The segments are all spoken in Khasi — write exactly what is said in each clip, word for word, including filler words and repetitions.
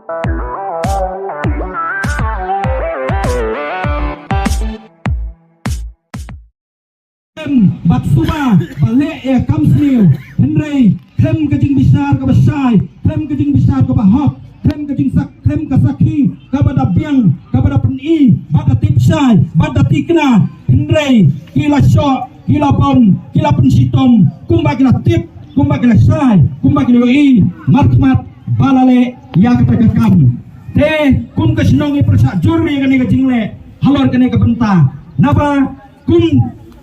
Bad suba ba leh ïa kam sniew, hynrei khlem ka jingbishar kaba shai, khlem ka jingbishar kaba hok, khlem ka jingsak, khlem ka sakhi kaba da biang, kaba da pyni, bad da tip shai, bad da tikna, hynrei ki la shoh, ki la bom, ki la pynshitom kumba ki la tip, kumba ki la shai, kumba ki la ïohi markhmat ba la leh ïa kata ka kam. Te kum ka shnong ngi pyrshah jur ïa kane ka jingleh halor kane ka bynta. Naba kum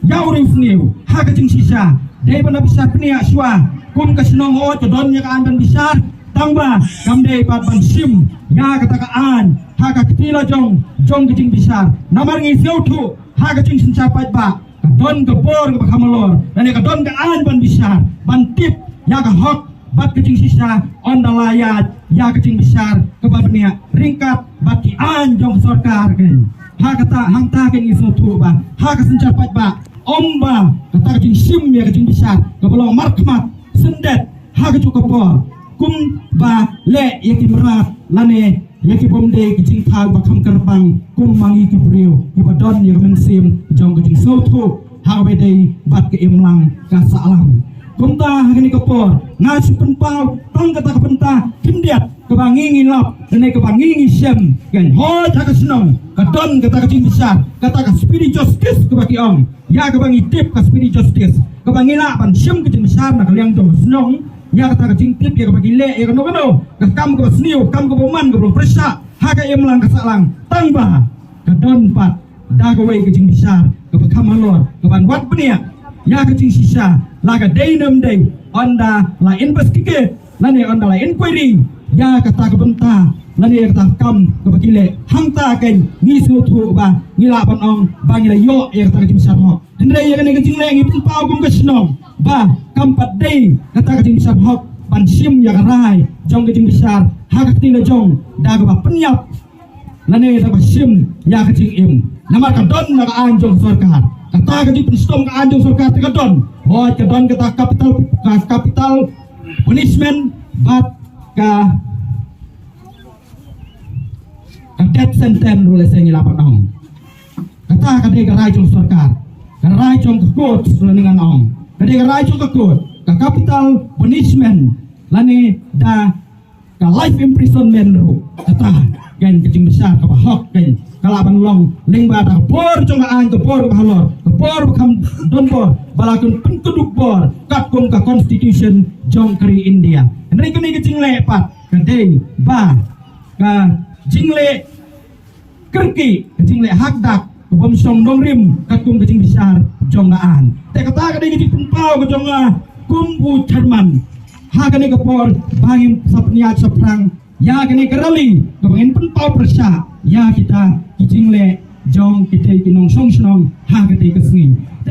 ïa u riewsniew ha ka jingshisha, dei ban da bishar bniah shuwa. Kum ka shnong, hooid, ka don ïa ka aiñ ban bishar, tangba kam dei pat ban shim ïa kata ka aiñ ha ka kti la jong jong ka jingbishar. Namar ngi sngewthuh ha ka jingsynshar paidbah ka don ka bor kaba kham halor, lane ka don ka aiñ ban bishar, ban tip ïa ka hok bad ka jingshisha, ynda la ïaid ïa ka jingbishar kaba bniah ryngkat bad ki aiñ jong ka sorkar. Kane ha kata, hangta kane ngi sngewthuh ba ha ka synshar paidbah, ym ba kata ka jingshim ïa ka jingbishar kaba long markhmat, syndet ha kajuh ka por, kumba leh ïa ki mrad lane ïa ki bym dei ki jingthaw ba kham kyrpang, kum ma ngi ki briew kiba don ïa ka mynsiem jong ka jingsngewthuh ha kaba dei bad ka imlang ka sahlang. Kumta ha kane ka por nga shu pynpaw tang kata ka bynta khyndiat kaba ngi, ngi lap, lane kaba ngi, ngi shem. Kan, hooid, ha ka shnong ka don kata ka jingbishar, kata ka speedy justice kaba ki ong. Ïa kaba ngi tip ka speedy justice, kaba ngi lah ban shim ka jingbishar na ka liang jong ka shnong ïa kata ka jingtip, ïa kaba ki leh ïa kano kano ka kam kaba sniew, kam kaba man, kaba long pyrshah ha ka imlang ka sahlang. Tangba ka don pat da kawei ka jingbishar kaba kham halor, kaban wad bniah ïa ka jingshisha, la ka dei ne ym dei, ynda la investigate lane ynda la inquiry ïa kata ka bynta lane ïa kata ka kam kaba ki leh. Hangta kan ngi sngewthuh ba ngi lah ban ong ba ngi la ïoh ïa kata ka jingbishar hok. Hynrei ïa kane ka jingleh ngi pynpaw kum ka shnong ba kam pat dei kata ka jingbishar hok ban shim ïa ka rai jong ka jingbishar ha ka kti la jong da kaba pynïap lane da kaba shim ïa ka jingim. Namar ka don la ka aiñ jong sorkar, kata ka jingpynshitom ka aiñ jong sorkar te ka don. Hooid, ka don kata capital, ka capital punishment bad ka, ka death sentence ruh lehse ngi lah ban ong. Kata ka dei ka rai jong sorkar, ka rai jong ka court ruh ngan ong. Ka dei ka rai jong ka court, ka capital punishment lane da ka life imprisonment ruh. Kata kan ka jingbishar kaba hok kan ka lah ban long lyngba da ka bor jong ka aiñ, ka bor kaba halor, ka bor ba kham don bor, ba la kan pynkyndup bor katkum ka constitution jong ka ri India. Hynrei kane ka jingleh pat ka dei ba ka jingleh kyrkieh, ka jingleh hakdak, ka bym shong nongrim katkum ka jingbishar jong ka aiñ. Te kata ka dei ka jingpynpaw ka jong nga kum u chairman ha kane ka por ba ngin sa pynïaid shaphrang ïa kane ka rally kaba ngin pynpaw pyrshah ïa kita ki jingleh jong kita ki nongshong shnong ha kata ka sngi.